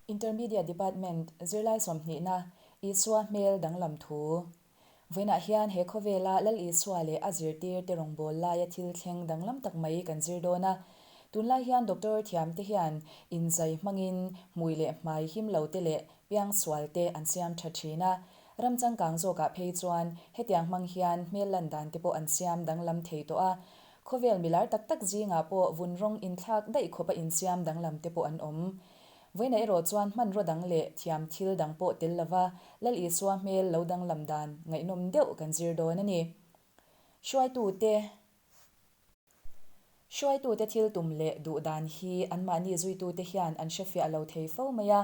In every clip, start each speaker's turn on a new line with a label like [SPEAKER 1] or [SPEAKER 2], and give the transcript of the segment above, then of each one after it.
[SPEAKER 1] Intermediate Department, Zirlai sawmhnihna, Isua hmel danglam thu. Vawiinah hian he khawvela Lal Isua leh a zirtirte rawngbâwl laia thil thleng danglam tak mai kan zir dawn a. Tunlai hian doctor thiamte hian inzai hmangin hmui leh hmai him lote leh piangsualte an siam tha thin a. Ram changkang zawkah phei chuan hetiang hmang hian hmel lan dante pawh an siam danglam thei tawh a. Khawvel milar tak tak zingah pawh vun rawng inthlak daih khawpa insiam danglam te pawh an awm. Vawiinah erawh chuan hmanraw dang leh thiam thil dang pawh tel lova Lal Isua hmel lo danglam dan ngaihnawm deuh kan zir dawn a ni. Hruaitute Hruaitute thil tum leh duh dan hi anmahni zuitute hian an hrefiah lo thei fo mai a.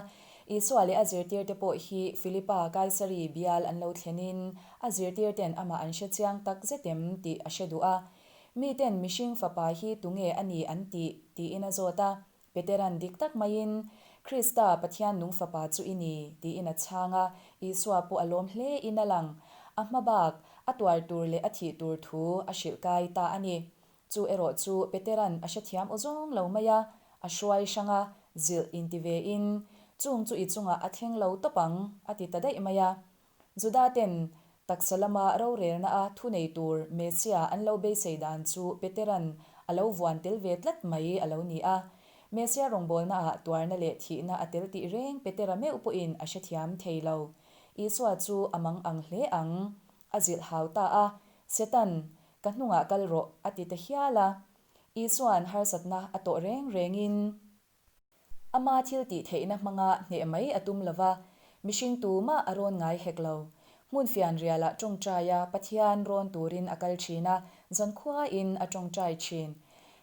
[SPEAKER 1] Isua leh a zirtirte pawh hi Philipa Kaisari bial an lo thlenin a zirtirten amah an hre chiang tak zet em tih a hre duh a. Miten mihring fapa hi tunge a ni an tih? tiin a zawt a. Petera'n dik tak maiin, Krista, Pathian nung Fapa chu i ni, tiin a chhang a, Isua pawh a lawm hle in a lang. A hma bak, a tuar tur leh a thih tur thu a hrilh kai ta a ni. Chu erawh chu Petera'n a hrethiam aw zawng lo mai a, a hruai hrang a, zilh inti ve in, Chung chu i chungah a thleng lo tawp ang, a ti ta daih mai a. Juda ten taksa lama rorelna a thunei tur Messia an lo beisei dan chu Petera'n a lo vuan tel ve tlat mai a lo ni a. Messia rawngbawlna ah tuarna leh thihna a tel tih reng Petera meuh pawhin a hrethiam thei lo. Isua chu a mang ang hle ang. A zilh hau ta a, Setan, ka hnungah kal rawh, a ti ta hial a. Isua'n harsatna a tawh reng rengin. Ama thil tih theihna hmanga hneh mai a tum lova, mihring tumah a rawn ngai hek lo. Hmun fianrialah tawngtaia Pathian rawn turin a kal thin a, zankhuain a tawngtai thin.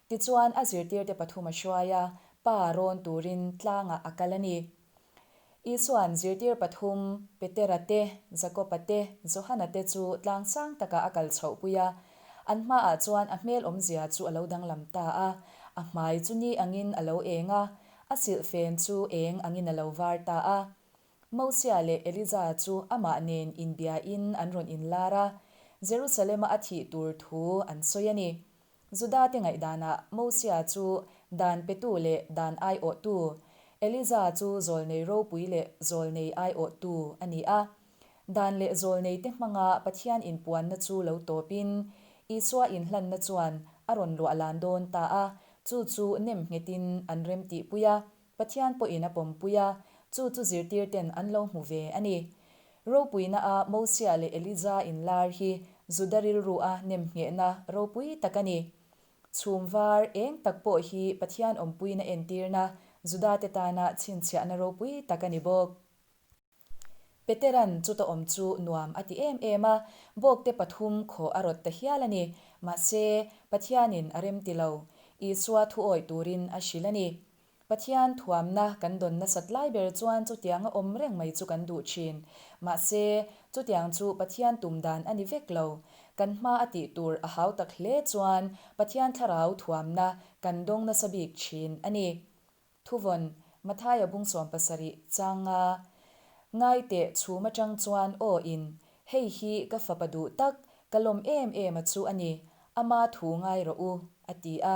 [SPEAKER 1] Tichuan a zirtirte pathum a hruai a, Pa rawn turin tlangah a kal a ni. Isua'n zirtir pathum, Petera te, Jakoba te, Johana te chu tlang sang takah a kal chhohpui a. An hmaah chuan a hmel awmzia chu a lo danglam ta a, a hmai chu ni angin a lo eng a, a silhfen chu eng angin a lo var ta a. Mosia leh Eliza chu amah nen inbiain an rawn inlar a, Jerusalema a thih tur thu an sawi a ni. Judate ngaihdanah Mosia chu dan petu leh dan aiawhtu, Eliza chu zawlnei ropui leh zawlnei aiawhtu a ni a. Dan leh zawlneite hmanga Pathian inpuanna chu lo tawpin, Isua inhlanna chuan a rawn luahlan dawn ta a, chu chu nem nghetin an remtihpui a, Pathian pawhin a pawmpui a, chu chu zirtirten an lo hmu ve a ni. Ropuina a Mosia leh Eliza inlar hi Juda rilru a nemnghehna ropui tak a ni. Chhum var eng tak pawh hi Pathian awmpuina entirna Judate tana chhinchhiahna ropui tak a ni bawk. Petera'n chuta awm chu nuam a ti em em a, bawkte pathum khawh a rawt ta hial a ni. Mahse, Pathianin a remti lo. Isua thu awih turin a hrilh a ni. Pathian thuamna kan dawn nasat lai ber chuan chutiang a awm reng mai chu kan duh thin. Mahse, chutiang chu Pathian tum dan a ni vek lo. Kan hma a tih tur a hau tak hle chuan Pathian thlarau thuamna kan dawng nasa bik thin a ni. Thuvawn, Mathaia bung 70 changa Ngaiteh chhum atang chuan aw in, hei hi ka fapa duh tak, ka lawm em em a chu a ni, ama thu ngai rawh u, a ti a.